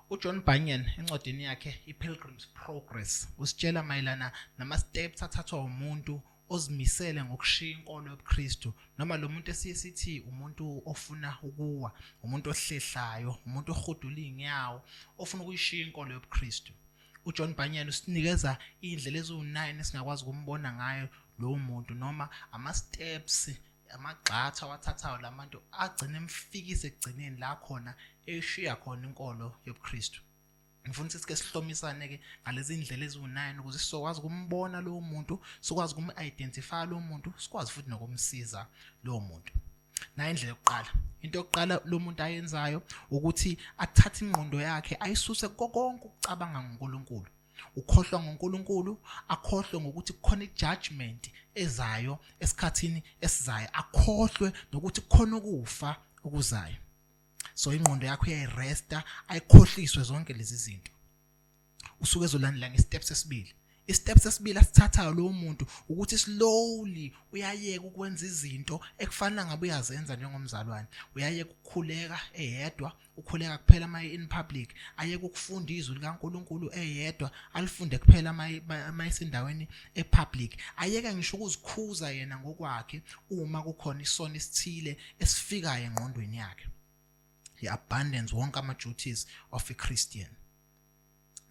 UJohn Bunyan encwadini yakhe iPilgrim's Progress usitshela mayelana nama-steps athathwa umuntu ozimisele ngokushiya inkolo yobuKristu, noma lo muntu esiye sithi umuntu ofuna ukuwa, umuntu ohlehlayo, umuntu ohudula izinyawo, ofuna ukuyishiya inkolo yobuKristu. UJohn Bunyan usinikeza indlela eziwu-9 esingakwazi ukumbona ngayo lowo muntu, noma ama-steps, amagxathu awathathayo labantu agcine emfikise ekugcineni la khona eshiya khona inkolo yobuKristu. Ngifuna ukuthi sike sihlomisane-ke ngalezi ndlela eziwu-9 ukuze sizokwazi ukumbona lowo muntu, sikwazi ukum-identify lowo muntu, sikwazi futhi nokumsiza lowo muntu. Nayo indlela yokuqala, into yokuqala lo muntu ayenzayo ukuthi athathe ingqondo yakhe ayisuse konke ukucabanga ngoNkulunkulu. Ukhohlwa ngoNkulunkulu, akhohlwe ngokuthi kukhona ijudgment ezayo esikhathini esizayo, akhohlwe nokuthi kukhona ukufa okuzayo. So ingqondo yakho iyayiresta, ayikhohliswe zonke lezi zinto. Usuke ezolandela ngestep sesibili. Istep sesibili asithathayo lowo muntu ukuthi slowly uyayeka ukwenza izinto ekufanele ngabe uyazenza njengomzalwane. Uyayeka ukukhuleka eyedwa, ukhuleka kuphela uma in public, ayeke ukufunda izwi likaNkuluNkulu eyedwa, alifunde kuphela uma esendaweni epublic, ayeke ngisho ukuzikhuza yena ngokwakhe uma kukhona isono esithile esifikayo engqondweni yakhe. He abandons wonke ama duties of a Christian.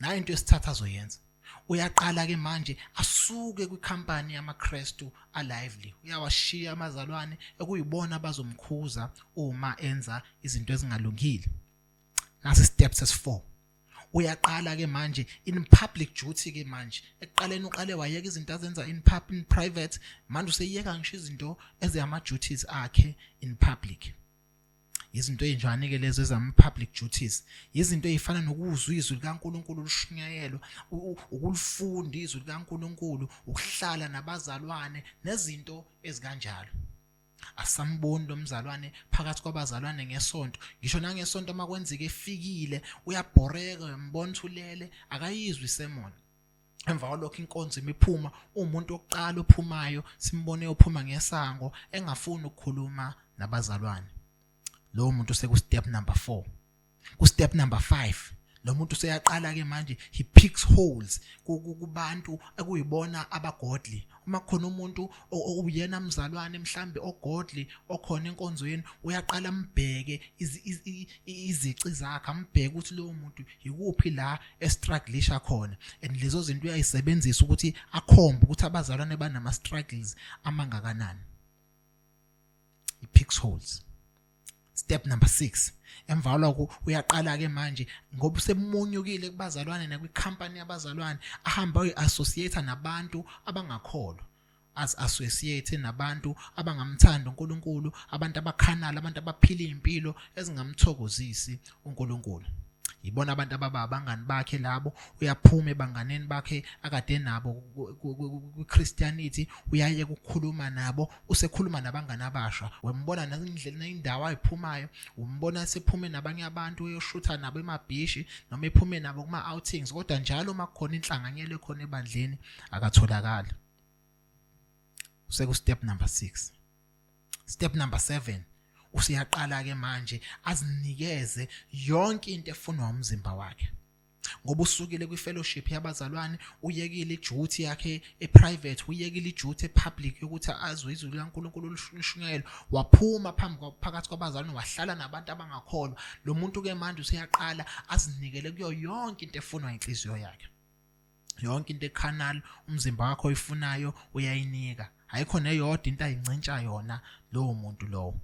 Nayo into esithatha azoyenza. Uyaqala ke manje asuke kwikhampani yamaKristu alively, uyawashiya amazalwane ekuyibona abazomkhuza uma enza izinto ezingalungile. Nasi step sesi4. Uyaqala ke manje in public duty ke manje. Ekuqaleni uqale wayeka izinto azenza in pub in private, manje useyeka ngisho izinto eziyama duties akhe in public. Izinto ezinjani ke lezo ezama public duties? Izinto ezifana nokuzwa izwi likaNkuluNkulu lishunyayelwa, ukulifunda izwi likaNkuluNkulu, ukuhlala nabazalwane nezinto ezikanjalo. Asamboni lo mzalwane phakathi kwabazalwane ngesonto, ngisho nangesonto uma kwenzeka efikile uyabhoreka, uyambona ukuthi ulele, akayizwi isermon. Emva kwalokho inkonzo imiphuma, umuntu wokuqala ophumayo simbone ophuma ngesango engafuni ukukhuluma nabazalwane. Lowo muntu useku step number 4. Ku step number 5 lo muntu useyaqala ke manje, he picks holes kubantu ekuyibona abagodly. Uma kukhona umuntu owuyena mzalwane mhlambe ogodly okhona enkonzweni, uyaqala ambheke izici zakhe, ambheke ukuthi lowo muntu yikuphi la estrugglisha khona, and lezo zinto uyayisebenzisa ukuthi akhombe ukuthi abazalwane banama struggles amangakanani. He picks holes. Step number 6, emva kwalokho uyaqala ke manje, ngoba usemunyukile kubazalwane nakwicompany yabazalwane, ahamba uyi-associate nabantu abangakholwa, as-associate nabantu abangamthandi uNkulunkulu, abantu abakhanala, abantu abaphila impilo ezingamthokozisi uNkulunkulu. Yibona abantu ababa abangani bakhe labo. Uyaphuma ebanganeni bakhe akade nabo kwi-Christianity, uyayeka ukukhuluma nabo, usekhuluma nabangani abasha. Wembona nendlela indawo ayiphumayo, umbona sephume nabanye abantu uyoshutha nabo emabhishi noma ephume nabo kuma-outings, kodwa njalo uma kukhona inhlanganyelo ekhona ebandleni akatholakali. Useku step number 6. Step number 7, useyaqala ke manje azinikeze yonke into efunwa umzimba wakhe, ngoba usukile kwi-fellowship yabazalwane, uyekile iduty yakhe e-private, uyekile iduty e-public yokuthi azwe izwi likaNkulunkulu lishunyayelwa, waphuma phambi phakathi kwabazalwane wahlala nabantu abangakholwa. Lo muntu ke manje useyaqala azinikele kuyo yonke into efunwa inhliziyo yakhe, yonke into ecarnal umzimba wakho oyifunayo uyayinika, ayikho neyodwa into ayincintsha yona lowo muntu lowo.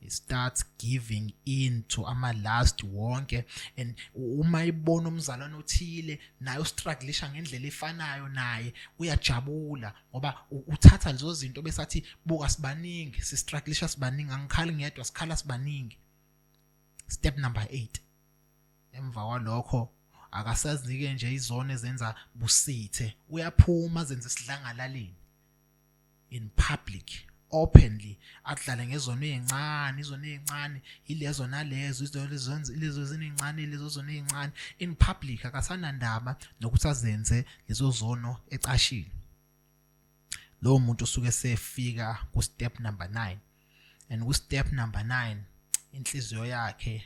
He starts giving in to ama lust wonke, and uma ibona umzalwane othile naye ustrugglisha ngendlela efanayo naye, uyajabula ngoba uthatha lezo zinto besathi buka sibaningi sistrugglisha sibaningi, angikhali ngedwa, sikhala sibaningi. Step number 8, emva kwalokho akasazike nje izono ezenza busithe, uyaphuma azenze isidlangalaleni in public, openly, adlale ngezono ezincane, izono ezincane ilezo nalezo, izono lezo zinencane, lezo zono ezincane in public, akasanandaba nokuthi azenze lezo zono ecashile. Lowo muntu usuke sefika ku step number 9, and ku step number 9 inhliziyo yakhe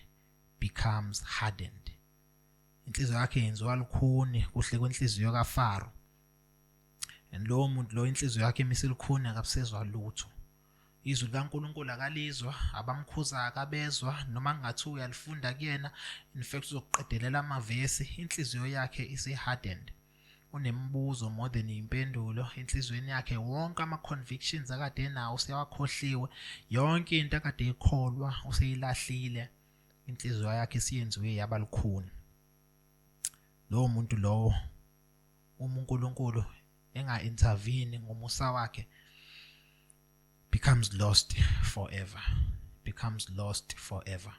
becomes hardened. Inhliziyo yakhe yenziwa lukhuni kuhle kwenhliziyo kaFaro. And lowo muntu lo inhliziyo yakhe imisilikhuni akabusezwa lutho. Izwi likaNkulunkulu akalizwa, abamkhuza akabezwa, noma kungathiwa uyalifunda kuyena, in fact uzokuqedelela amavesi, inhliziyo yakhe isi-hardened. Unemibuzo more than impendulo enhliziyweni yakhe, wonke ama-convictions akade enawo usewakhohliwe, yonke into akade eyikholwa useyilahlile, inhliziyo yakhe isiyenziwe yaba lukhuni. Lowo muntu lowo uma uNkulunkulu enga-intervene ngomusa wakhe becomes lost forever, becomes lost forever.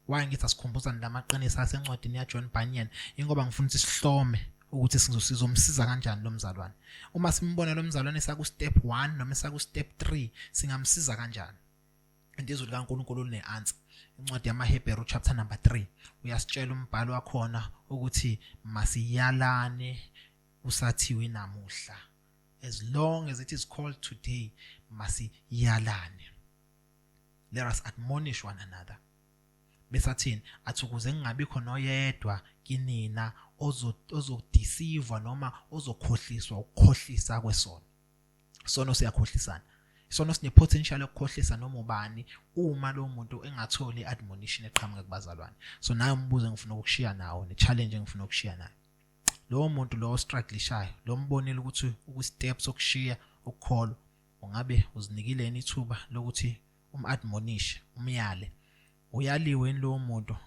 Why ngithi asikhumbuzane lamaqiniso asencwadini yaJohn Bunyan? Ingoba ngifuna ukuthi sihlome ukuthi sizomsiza kanjani lo mzalwane. Uma simbona lo mzalwane esaku step 1 noma esaku step 3, singamsiza kanjani? And izwi likaNkulunkulu line-answer. Incwadi yamaHebheru chapter number 3 uyasitshela umbhalo wakhona ukuthi masiyalane kusathiwe namuhla. As long as it is called today, masiyalane. Let us admonish one another. Bese athini? Athi ukuze kungabikho noyedwa kinina ozodisivwa noma ozokhohliswa ukukhohlisa kwesono. Isono siyakhohlisana. Isono sine-potential yokukhohlisa noma ubani uma lowo muntu engatholi i-admonition eqhamuka kubazalwane. So nayo umbuzo engifuna ukukushiya nawo, ne-challenge engifuna ukushiya nayo. Lowo muntu lowo strugglishayo, lo mbonile ukuthi ukwi-step sokushiya ukukholwa, ungabe uzinikile yini ithuba lokuthi um-admonish, umyale? Uyaliwe yini lowo muntu?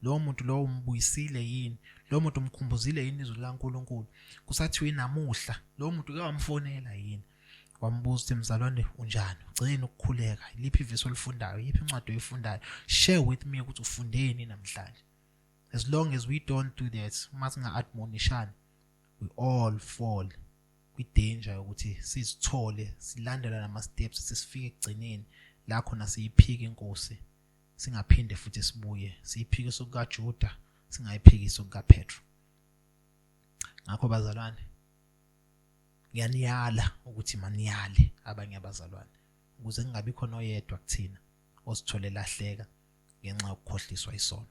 Lowo muntu lowo umbuyisile yini? Lowo muntu umkhumbuzile yini izwi likaNkulunkulu? Kusathiwa inamuhla, lowo muntu uke wamfonela yini? Wambuza ukuthi mzalwane unjani? Ugcine ukukhuleka, iliphi ivesi olifundayo? Yiphi incwadi oyifundayo? Share with me ukuthi ufundeni namhlanje. As long as we don't do that, uma singa-admonishani, we all fall kwi-danger yokuthi sizithole silandela nama-steps sesifike ekugcineni la khona siyiphika inkosi, singaphinde futhi sibuye siyiphike sokukaJuda, singayiphiki sokukaPetro. Ngakho bazalwane, ngiyaniyala ukuthi maniyale abanye abazalwane ukuze kungabi khona oyedwa kuthina ozithole lahleka ngenxa yokukhohliswa isono.